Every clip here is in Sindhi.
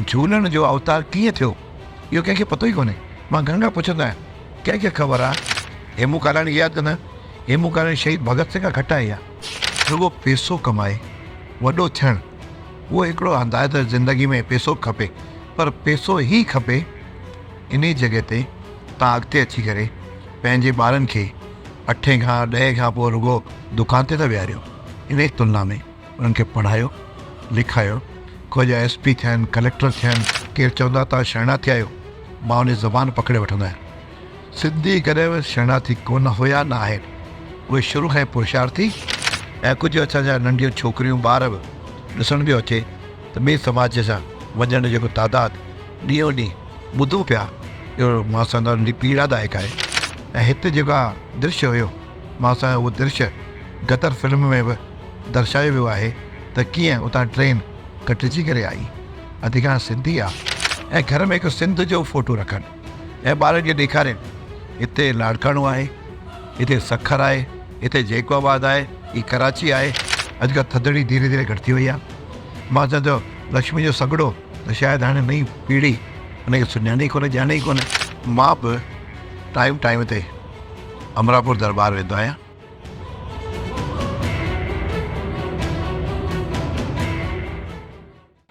جهولڻ جو اوتار ڪيئن ٿيو اهو ڪنهن کي پتو ئي ڪونهي. مان گهڻن کان پڇندو آهيان ڪنهن کي خبر آهي هيمون ڪالاڻي کي ياد ڪندا آهيون هيمون ڪالاڻي شهيد ڀڳت سنگهه کان گهٽ آهي يا رڳو پيسو ڪمائي وڏو ٿيڻ اهو هڪڙو هنڌ آهي ته زندگي ۾ پيسو به کپي پر پيسو ئي کپي انهي جڳهه تي تان اڳتي اچي ڪري پنهنجي ٻارن کي اٺين کان ڏهين کان پوء رڳو دڪان تي ته ويهاريو انهي تلنا ۾ انهن کي پڙهايو لکايو ڪجهه ايس پي ٿين ڪليڪٽر ٿين ڪير چوندا توهان شرڻاٿي آهيو مان ان جي زبان پڪڙي وٺندو آهيان سنڌي ڪڏهن به شرڻاٿي ڪونه هيا نه آهن اهي شروع کان ئي پرشارٿي ۽ ڪجهه اسان جا ننڍيون ڇوڪريون ٻار به ڏسڻ پيو اچي ته ٻئي سماج سان وڃڻ جو جيڪو تعداد ڏينهون ڏينهن ٻڌون پيا اهو مان سان ڏاڍي پيڙادائڪ آهي ۽ هت جيڪا درشيه هيو مان سان اهو درشيه غدر فلم ۾ به درشايو ويو آهي ته ڪيئن اتان ٽرين ڪٽجي ڪري آئي اڌڪانش سنڌي آ ۽ گهر ۾ هڪ سنڌ جو فوٽو رکن ۽ ٻارن کي ڏيکارين هتي لاڙڪاڻو آهي هتي سکر آهي هتي جيڪب آباد آهي هي ڪراچي آهي اڄڪلهه ٿڌڙي ڌيري ڌيري گهٽ ٿي وئي آ مان چوان ٿو لక్ష్مي جو سڳڙو ته شايد هاڻي نئين پيڙهي ان کي سڃاڻي ئي ڪونه ڄاڻي ئي ڪونه مان به ٽائيم ٽائيم تي امراپور درٻار ويندو آهيان.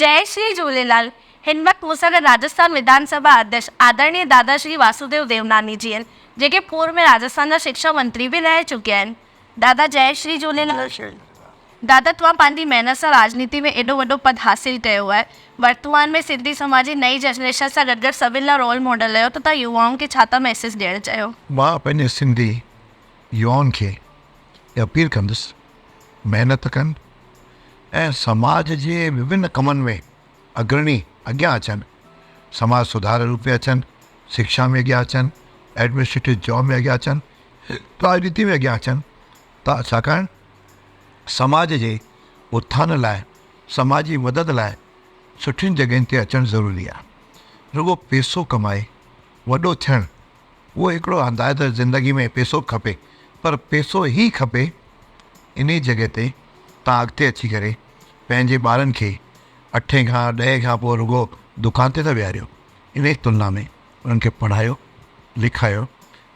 جئي شري جهوليلال هن وقت مون سان گڏ راجسٿان وڌان سڀا اڌيڪش آدرڻيه دادا شري واسوديو ديوناني جي آهن جيڪي پورو ۾ راجسٿان جا شڪشا منتري به رهي چڪيا آهن دادا جئي شري جهوليلال. جئي شري جهوليلال. دادا توهان پنهنجي محنت سان راجنيتي ۾ ايڏو وڏو پد حاصل ڪيو آهي ورتمان ۾ سنڌي سماج جي نئين جنريشن سان گڏ گڏ سڀن لاء رول ماڊل آهيو ته توهان يوائن کي ڇا ٿا ميسيج ڏيڻ چاهيو؟ مان پنهنجي سنڌي يوائن کي اپيل ڪندس محنت ڪن ۽ سماج جي وڀن ڪمن ۾ اگرڻي اڳيان اچن، سماج سڌار روپ ۾ اچن، شڪشا ۾ اڳيان اچن، ايڊمنسٽريٽو جاب ۾ اڳيان اچن، راڄنيتي ۾ اڳيان اچن ته ڇاڪاڻ سماج جي اٿان لاء سماجي مدد لاء سٺين جڳهين تي اچڻ ضروري آهي. رڳو پيسو ڪمائي وڏو ٿيڻ اهو هڪڙو هنڌ آهي ته زندگي ۾ پيسو به کپي پر پيسو ئي کپي انهي جڳهه تي تان اڳتي اچي ڪري پنهنجي ٻارن کي اٺين کان ڏهين کان پوء رڳو دڪان تي ته ويهاريو انهي تلنا ۾ انهن کي پڙهايو لکايو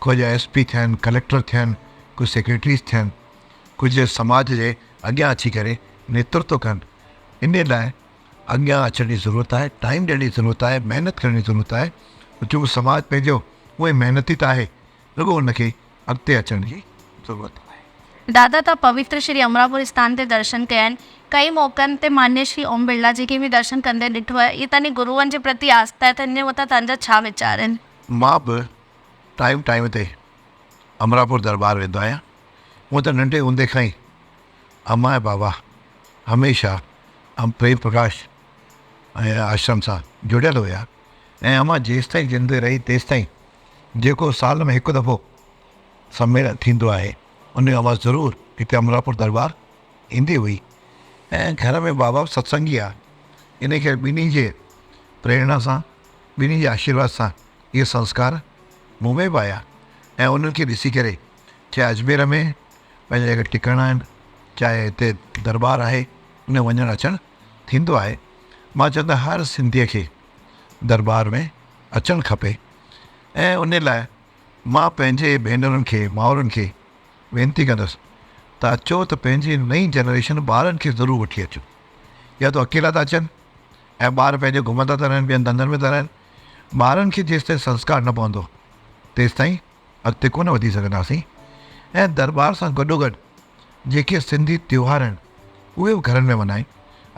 ڪجهه ايس پي ٿين ڪليڪٽر ٿين ڪجهه سيڪريٽريز ٿين ڪجهه سماج جي اڳيان اچي ڪري نيترتو ڪن انهي لاء اڳيان اچڻ جي ضرورت آهي، ٽائيم ڏيڻ جي ضرورت آهي، محنت ڪرڻ جي ضرورت آهي، چونڪه سماج پنهنجو اهي محنتي ته آهي، رڳو ان کي اڳتي اچڻ جي ضرورت آهي. دادا توهان پوتر شري امراپور اسٿان تي درشن ڪيا آهن، ڪئي موقعن تي مانيه شري اوم برلا جي کي به درشن ڪندي ڏٺو آهي، اهي توهان جي گروئن جي پرتي آسٿا آهي ته ان جي مٿان توهان جا ڇا ويچار آهن؟ مان به ٽائيم ٽائيم تي امراپور درٻار ويندو آهيان، هونء ته ننڍي هوندي کان ئي امان ۽ بابا هميشه ام پريم پرڪاش ۽ آشرم سان جڙيل هيا ۽ امان جيستائين زندهه رهي تيستائين جيڪو سال ۾ هڪ دفعو سميلن ٿيندو آهي ان جو امان ضرور هتي امراپور درٻار ايندي هئي ۽ گهر ۾ بابا به ستسنگي آ ان ڪري ٻنهي جي پريرڻا سان ٻنهي جي آشيرواد سان اهي سنسڪار مون ۾ به آيا ۽ انهن کي ڏسي ڪري چاهي اجمير ۾ پنهنجا جيڪي ٽڪاڻا آهن چاهي هتي درٻار آهي ان ۾ وڃڻ اچڻ ٿيندو آهي مان چوندو آهيان هر سنڌيء کي درٻار ۾ اچڻ کپي ۽ ان لاء مان پنهنجي ڀينرن کي مائرن کي وينتي ڪندس ته اچو ته پنهنجي نئين جنريشن ٻارن کي ضرور وٺي اچو يا ته اڪيلا ٿا اچن ۽ ٻار پنهنجو گهمندا ٿا رهن ٻين ڌنڌن ۾ ٿا رهن ٻارن کي جيستائين سنسڪار نه پوندو تيستائين اڳتي ڪونه وڌي سگهنداسين ۽ درٻار سان گڏوگڏ جيڪي سنڌي تيوهار آهن اهي به گهرن ۾ منائين.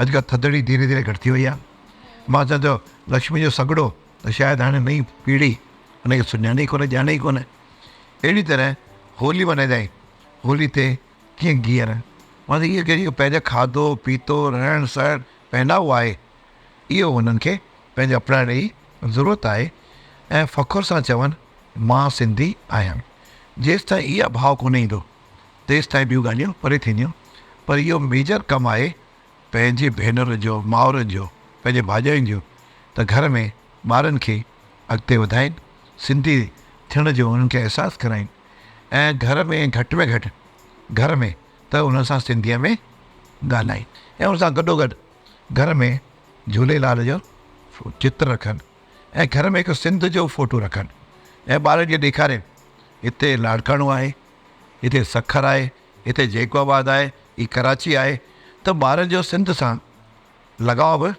اڄڪلهه ٿڌڙي ڌيري ڌيري گهٽ ٿي وئي آهي. مان چوان ٿو لڪشمي جو سڳڙو ته شايد هاڻي نئين پيڙهي ان کي سڃاڻي ئي ڪونه ڄاڻي ئي ڪونه. اهڙي طرح هولي منائيندا آهيون. هولي تي ڪيئن گيهر مان ته اهو ڪيو پنهنجو کاڌو پيتو رهڻ سهڻ پهناوو آهي اهو انهن کي پنهنجي اپنائڻ جي ضرورت آهي ۽ فخر سان چون مان سنڌي آهيان. جيستائين اها ڀاء ڪونه ايندو تيستائين ٻيون ڳالهيون پري ٿينديون پر اهو ميجر ڪم آهي پنهنجي ڀينرن جو، مائرن جو، پنهنجي ڀاڄاين جو ته گهر ۾ ٻارن کي اڳتي وڌائين، سنڌي ٿيڻ جو انهن کي احساس ڪرائين ۽ گهر ۾ گهٽ ۾ گهٽ گهر ۾ ته انهن سان سنڌيء ۾ ڳالهائين ۽ ان سان گڏوگڏ گهر ۾ جهوليلال جو چتر رکن ۽ گهر ۾ هڪ سنڌ جو فوٽو رکن ۽ ٻارن کي ڏيکارين هتي لاڙڪاڻو آهي، هتي سکر آهي، هتي جيڪب آباد آهي، هي ڪراچي آهي ته ٻارن جو سنڌ سان لڳاء به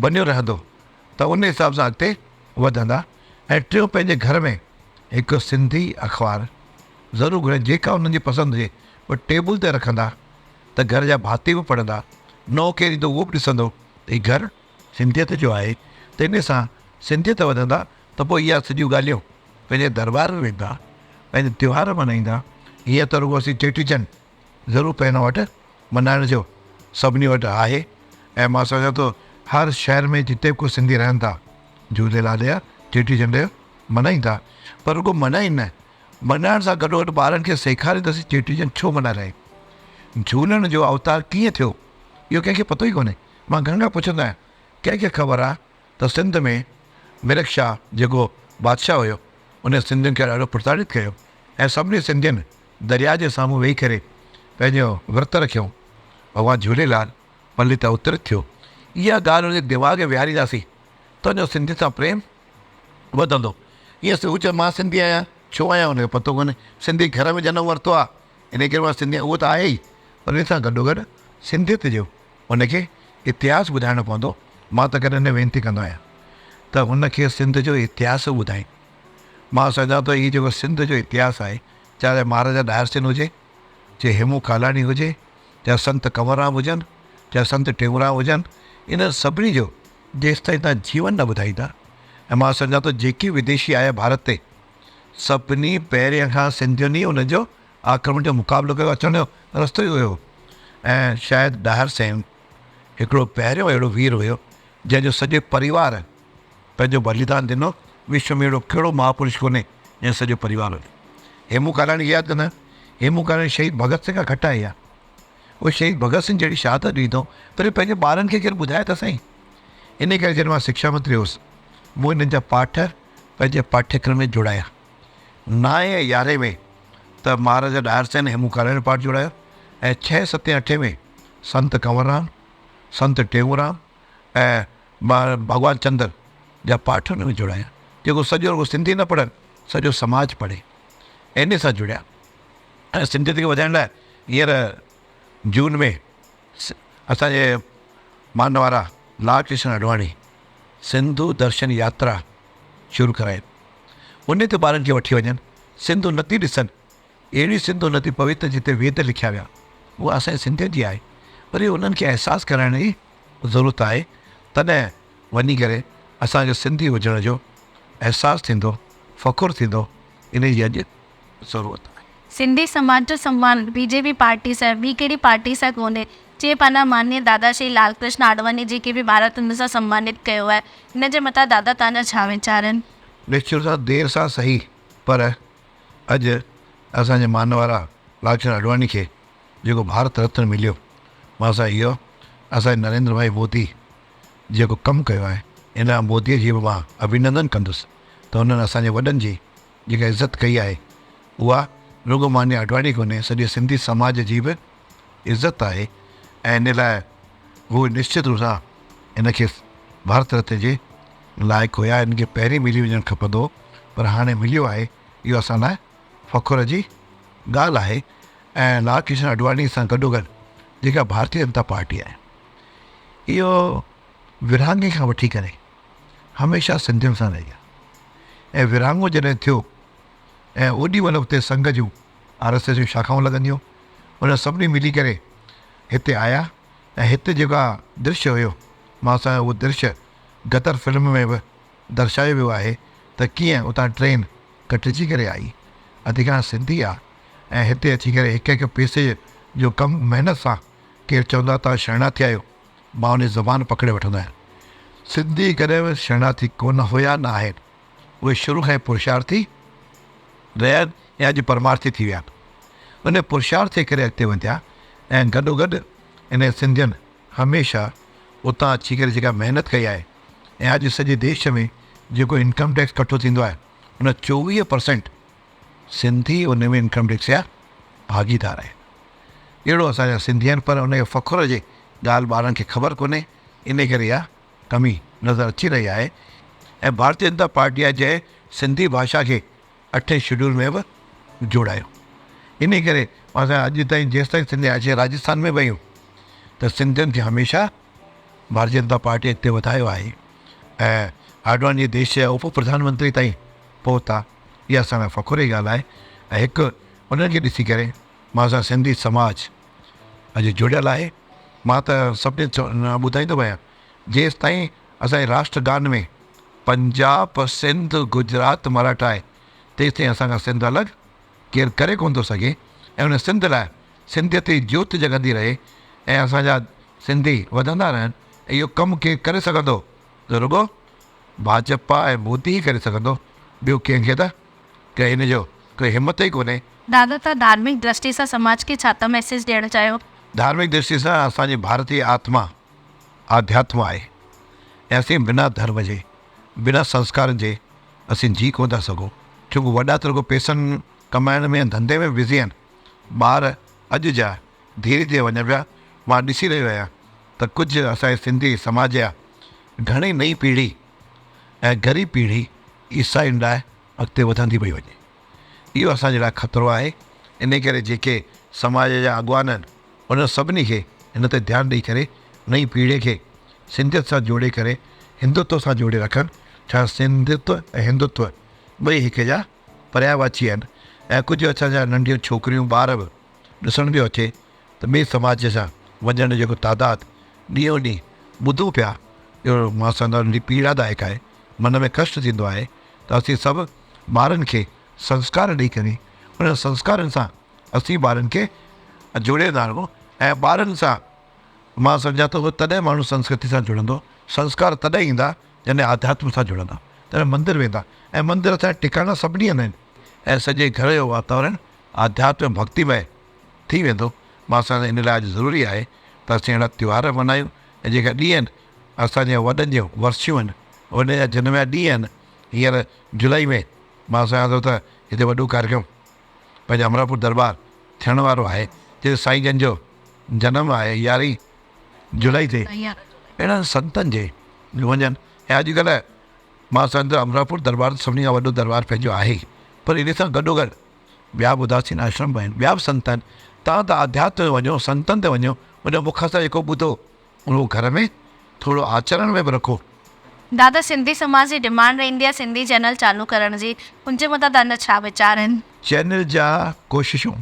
بنيو رهندو ته ان حساب سان اڳتي وڌندا ۽ ٽيون پنهنجي گهر ۾ هڪ سنڌي اخبار ضرور گهرائين جيڪا انهن جي پسند هجي پر ٽيبل تي رکندا ته گهر جا ڀاتي به پڙهندا، نئون ڪير ايندو اهو به ڏسندو ته هي گهر سنڌيت جو آهي ته ان سان سنڌيت وڌندا ته پوء اها سڄيون ڳالهيون پنهنجي درٻار ۾ ويندا، پنهنجا تيوهار ملهائيندا، هيئن ته رڳو اسين چيٽي چنڊ ضرور پنهنجي وٽ ملهائڻ جو سڀني وٽ آهي ۽ مان سمجهان ٿو هر شهر ۾ جتي به ڪو سنڌي رهن ٿا جهوليلال جا چيٽي چنڊ ملهائين ٿا پر رڳو ملهائين نه ملهائڻ سان گڏوگڏ ٻارن کي سيکارين ته اسين چيٽي چنڊ ڇو ملهائي رهيا آهيون جهولڻ جو اوتار ڪيئن ٿيو اهو ڪنهن کي پتو ئي ڪونهي مان گهڻن کان پڇندو آهيان ڪنهن کي خبر آهي ته سنڌ ۾ مرڪ شاهه جيڪو بادشاهه هيو ان سنڌين کي ڏاڍو پرتاڙت ڪيو ۽ سڀني سنڌين درياء جي سامهون ويهي ڪري پنهنجو ورت رکيو ڀڳوان جهوليلال پلي تي اوترت ٿيو اها ڳالهه ان جي دماغ ۾ ويهارينداسين ته ان جو سنڌين سان پريم وڌندو ائين هو چئي مان سنڌي آهيان ڇو آهيان ان کي پتو ڪونهي سنڌي گهر ۾ جنم ورتو آهي ان ڪري مان سنڌي آهيان اهو ته آهي ئي پر ان سان گڏوگڏ سنڌيت جو هن کي اتهاس ٻڌائڻو پوندو. مان ته ڪڏهن نه وينتي ڪندو آهيان ته هن کي سنڌ جو اتهاس به ٻڌائين. مان سمجهان ٿو هي جيڪو سنڌ جو اتهاس آهي، چاهي مهاراجا ڏاهر سنگهه هجي، چاهي هيمون ڪالاڻي هجي، چاهي سنت ڪنور رام هجن، چاهي سنت ٽيئونرام هجن، انهن سڀني جو جيستائين توهان جيون نه ٻڌائيندا ۽ مان سمجهان ٿو جيڪي وديشي آيا ڀارت تي سڀني پهرين کان سنڌين ئي انهن جو آڪرمڻ جو مقابلو ڪيو اچڻ جو رستو ئي هيو ۽ شايد ڏاهر سين هڪڙو پهريون اهڙو وير هيو جنهن جو سڄي پريوار پنهنجو بليدان ڏنو وشو ۾ اهڙو ڪهڙو مهاپرش ڪونهي جنهن سڄو پريوار ڏنو هيمون ڪالاڻي کي ياد ڪندا هيمون ڪالاڻي شهيد ڀڳت سنگهه کان گهٽ آهي يا اهو شهيد ڀڳت سنگهه جهڙي شهادت ڏيندو پر پنهنجي ٻارن کي ڪير ٻڌائي ته سهي ان ڪري جڏهن مان شڪشا منتري هوس مون انهن جا پاٺ پنهنجي پاٺيڪرم ۾ جوڙايا نائين ۽ يارهين ۾ ته مهاراجا ڏاهر سين هيمون ڪالاڻي جو پاٺ جوڙايو ۽ ڇهين ستين اٺين ۾ سنت ڪنور رام، سنت ٽيئونرام ۽ ڀڳوان چندر جا پاٺ ان ۾ جوڙايا جيڪو سڄو رڳو سنڌي نه پڙهن سڄو سماج پڙهي ۽ انهي سان جڙيا ۽ سنڌيت کي وڌائڻ لاء هينئر جون ۾ اسان جي مان وارا لال ڪرشن اڊواڻي سنڌو درشن ياترا شروع ڪرائين. انهي تي ٻارن کي وٺي وڃن، سنڌو ندي ڏسن، اهڙي سنڌو ندي پوتر جتي ويد لکيا ويا، اها اسان جي سنڌيت جي آهي، پر اهو انهن کي احساس ڪرائڻ جي ضرورت آهي، تڏهن وڃي ڪري اسان کي سنڌي هجڻ جو احساس ٿيندو، فخر ٿيندو، انهي جي اڄ ضرورت آهي. سنڌي سماج جو سنمان بي جي پي پارٽي سان ٻي ڪهڙي پارٽي سان ڪونهي. جي پنهنجا ماننيه دادا شري لال ڪرشن آڏواڻي جي کي به ڀارت رتن سان سنمانت ڪيو آهي. ان جي مٿان دادا توهان جا ڇا ويچار آهن؟ نشچت سان دير سان سهي پر اڄ اسان جي مان وارا لال ڪرشن آڏواڻي کي جيڪو ڀارت رتن مليو مان سان اهو اسان جي نريندر ڀائي مودي جيڪو ڪم ڪيو آهي ان لاء مودي جي به مان اڀينندن ڪندس ته انهن اسان جي وڏن جي جيڪا عزت ڪئي آهي اها رڳو ماني آڏواڻي ڪونهي سڄي سنڌي سماج جي به عزت آهي ۽ ان لاء هو نشچت روپ سان ان کي ڀارت رتن جي لائق هيا ان کي پهرين ملي وڃڻ کپندو هو پر هاڻي مليو آهي اهو اسان لاء فخر جي ڳالهه آهي ۽ لال ڪرشن آڏواڻي سان گڏوگڏ جيڪا ڀارتي جنتا پارٽي آهي اهو ورهاڱي کان وٺي ڪري هميشه سنڌين سان رهي آهي ۽ ورهاڱو جڏهن ٿيو ۽ اوڏي مهل اتي سنگهه جون آر ايس ايس جون شاخائون لڳنديون انهن سڀني ملي ڪري هتي آيا ۽ هتي جيڪا درشيه هيو مان سان اهو درشيه غدر فلم ۾ به درشايو ويو آهي ته ڪيئن اتان ٽرين ڪٽجي ڪري آئي اڌڪانش سنڌي آ ۽ هتي اچي ڪري هڪ هڪ پيسي جو ڪم محنت سان ڪير چوندو آ توهان شرڻاٿي آهيو مان ان جي زبان پڪڙي وٺندو آهيان. سنڌي ڪڏهن به شرڻاٿي ڪونه هيا نه آهن. اهي شروع کان ئي پرشارٿي رهيا آهن ۽ اڄ پرمارٿي ٿي ويا آهن. ان پرشارٿ جي ڪري اڳتي وڌيا ۽ گڏوگڏ انهن سنڌين هميشه اتان اچي ڪري جيڪا محنت ڪئي آهي ۽ اڄ سڄي ديش ۾ جيڪو انڪم ٽيڪس ڪٺو ٿيندو آهي ان 24 پرسينٽ سنڌي ان ۾ انڪم ٽيڪس جا ڀاڳيدار آهن. اهڙو اسان جا سنڌي آهن پر ان کي فخر جي ڳالهه ٻارن کي خبر ڪونهي ان ڪري اها ڪمي نظر اچي رهي آهي ۽ ڀارتي جنتا پارٽي آهي جنهن سنڌي ڀاشا کي اٺين شيڊول ۾ به جوڙايو. انهي ڪري اسان اڄ تائين جيستائين سنڌي اچي راجستان ۾ به آهيون ته سنڌين کي هميشه ڀارتي جنتا پارٽي اڳتي وڌايو آهي ۽ آڏواڻي ديش جا اپ پرڌان منتري تائين پهتا اها اسان لاء فخر جي ڳالهه آهي ۽ هڪ انهن کي ڏسي ڪري مان اسان سنڌي سماج اڄ جڙيل آهي مان ته سڀني ٻڌائيندو به آهيان جيستائين اسان جي راشٽر گان ۾ پنجاب، سنڌ، گجرات، مراٺا آهي تيستائين اسان کان سنڌ الڳ ڪير ڪري ڪونه ٿو سگهي ۽ ان سنڌ لاء سنڌيت جي جوت جڳندي رهي ۽ اسان جا سنڌي وڌندا رهن ۽ اهو ڪم ڪير ڪري سگهندو ته رڳو ڀاجپا ۽ مودي ئي ڪري سگهندو ٻيو ڪنهن کي ته ڪنهن ان جو ڪوئي همت ئي ڪونهي. دادا توهان ڌارمڪ درشٽي سان سماج کي ڇا ٿا ميسيج ڏيڻ چاهيو؟ ڌارمڪ درشٽي سان اسان جي ڀارتي آتما آڌياتم آهي ۽ اسين بنا ڌرم جي بنا سنسڪارن جي اسين جي ڪونه ٿا سگهون ڇو ڪه وڏا ته رڳو پئسن ڪمائڻ ۾ ۽ ڌنڌي ۾ بزي آهن ٻار اڄ جا ڌيري ڌيري وڃن پيا مان ڏسي رهيو آهيان ته ڪجهه اسان جي سنڌي سماج جا گهڻي نئين پيڙهي ۽ غريب پيڙهي عيسائين لاء اڳتي وڌندي پئي وڃي اهو اسان جي لاء خطرو آهي انهي ڪري جيڪي سماج جا اڳواڻ آهن انهن سڀني کي ان تي ڌيان ڏئي ڪري نئين پيڙهي کي سنڌيت سان جوڙي ڪري هندوتو سان جوڙي رکن ڇا سنڌيت ۽ هندوتو ٻئي هڪ جا پرياء واچي آهن ۽ ڪجهه اسان جا ننڍيون ڇوڪريون ٻار به ڏسڻ پيو اچي ته ٻئي سماج سان وڃڻ جو جيڪو تعداد ڏينهون ڏينهن ٻڌون پيا اهو مان سمجهان ٿو پيڙا دائڪ آهي من ۾ ڪشٽ ٿيندو آهي ته اسين سڀ ٻارن کي سنسڪار ڏئي ڪري انهن سنسڪارن سان اسين ٻارن کي جوڙي ٿا رکون ۽ ٻارن سان مان سمجهان ٿو تڏهن ماڻهو سنسڪرتي سان جڙندو سنسڪار تڏهن ايندا جڏهن آڌياتم سان جڙندا تڏهن مندر ويندا ۽ مندر اسان جا ٽڪاڻا سڀني هنڌ آهن ۽ سڄي گهر جو واتاورڻ آڌياتم ڀڪتيمئي ٿي ويندو. مان سمجهان ٿو ان لاء اڄ ضروري آهي ته اسين اهڙا تيوهار ملهايون ۽ جيڪا ڏينهن آهن اسان جي وڏن جون ورسيون آهن انهن جا جنم جا ڏينهن آهن هينئر جولائي ۾ مان سمجهان ٿو ته هتي وڏو ڪاريڪرم پنهنجي امراپور درٻار ٿيڻ وارو آهي جتي سائين جن جو جنم آهي يارهين جولائي تي اهڙن سنتن جي وڃن ۽ اڄڪلهه مان سمجهان ٿو امراپور درٻار سڀني کان وڏو درٻار پنهنجو آهي پر ان سان گڏوگڏ ٻيا به اداسين آشرم به آهن، ٻيا به سنت آهن، توهان ته آڌياتم ۾ وڃو، سنتن تي وڃو، ان مک سان جيڪو ٻڌو اهو گهر ۾ ٿورو آچرڻ ۾ به رکو. دادا سنڌي سماج جي ڊمانڊ رهندي آهي سنڌي چينل چالو ڪرڻ جي ان جي مٿان توهان جا ڇا ويچار آهن؟ چينل جا ڪوششون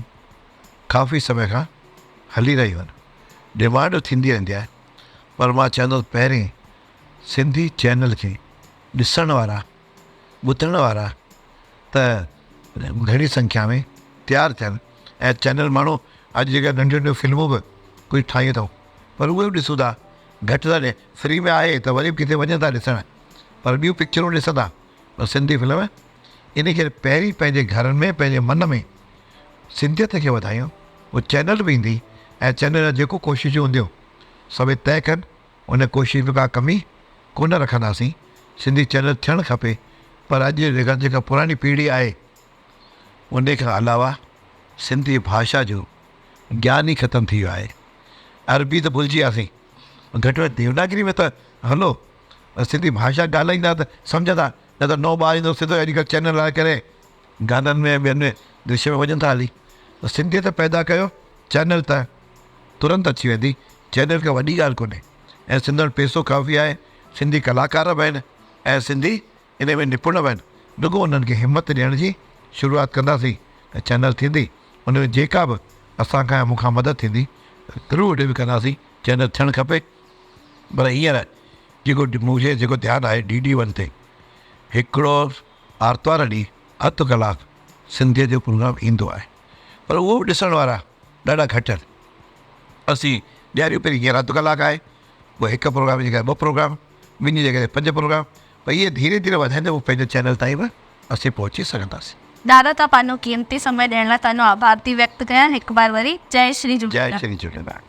ڪافي سمي کان هلي رهيون آهن، ڊمانڊ به ٿيندي رهندي آهي پر مان چوندس پهرين سنڌي چينل کي ڏسڻ وارا ٻڌڻ وارا ته گهڻي سنکيا ۾ تيار ٿين ۽ چينل ماڻهو اڄ جيڪا ننڍيون ننڍيون فلمون به ڪجهه ٺاهيون اٿئون پر اهي به ڏسون ٿا گهٽ ٿا ڏين فري ۾ آهي ته وري به ڪٿي وڃن ٿا ڏسڻ پر ٻيون پڪچرون ڏسندا پر سنڌي فلم ان ڪري پهرين پنهنجي گهرن ۾ پنهنجي من ۾ سنڌيت کي وڌايون پوء چينل به ايندي ۽ چينل جا جيڪو ڪوششون هونديون سڀئي طئي ڪن ان ڪوشش ۾ ڪا ڪمي ڪونه رکنداسين، سنڌي چينل ٿيڻ کپي پر اڄ جيڪا جيڪا پراڻي پيڙهي آهي ان کان علاوه سنڌي ڀاشا جو گيان ئي ختم ٿي ويو آهي عربي ته ڀلجي وياسين گهٽ ۾ گهٽ ديوناگري ۾ ته هلو سنڌي ڀاشا ڳالهائيندا ته سمجهندا نه ته نئون ٻار ايندو سڌو اڄڪلهه چينل هلائي ڪري گانن ۾ ٻين ۾ درشيه ۾ وڃن ٿا هلي ته سنڌيت پيدا ڪيو چينل ته ترنت اچي ويندي چينل ڪا وڏي ڳالهه ڪونهي ۽ سنڌ وٽ پئسو ڪافي آهي سنڌي ڪلاڪار به آهن ۽ سنڌي ان ۾ نپڻ به آهن رڳو انهن کي همت ڏيڻ جي شروعات ڪنداسين ته چينل ٿيندي ان ۾ جيڪا به اسان کان يا مون کان مدد ٿيندي ضرور به ڪنداسين چينل ٿيڻ کپي پر هينئر جيڪو مون کي جيڪو ڌيان آهي ڊي ڊي ون تي هڪڙو آرتوار ڏينهن اڌ ڪلاڪ سنڌيء جو پروگرام ايندو آهي پر اهو به ڏسڻ وارا ڏاڍا گهٽ آهن. اسين ڏياريون پهرين هينئر اڌ ڪلاڪ آهي پوء هڪ پروگرام جي جڳهه ٻه پروگرام ٻن جي جڳهه تي پنج پروگرام پر ائين ڌيري ڌيري وڌائيندي پوء پنهنجي چينل تائين به اسين پهچي سگهنداسين. دادا توهان پنهنجو قيمتي سمي ڏيڻ لاء توهان جو آڀار ٿي ويڪت ڪيان هڪ بار وري جئي شري جئي جهوليلال. شري جهوليلال.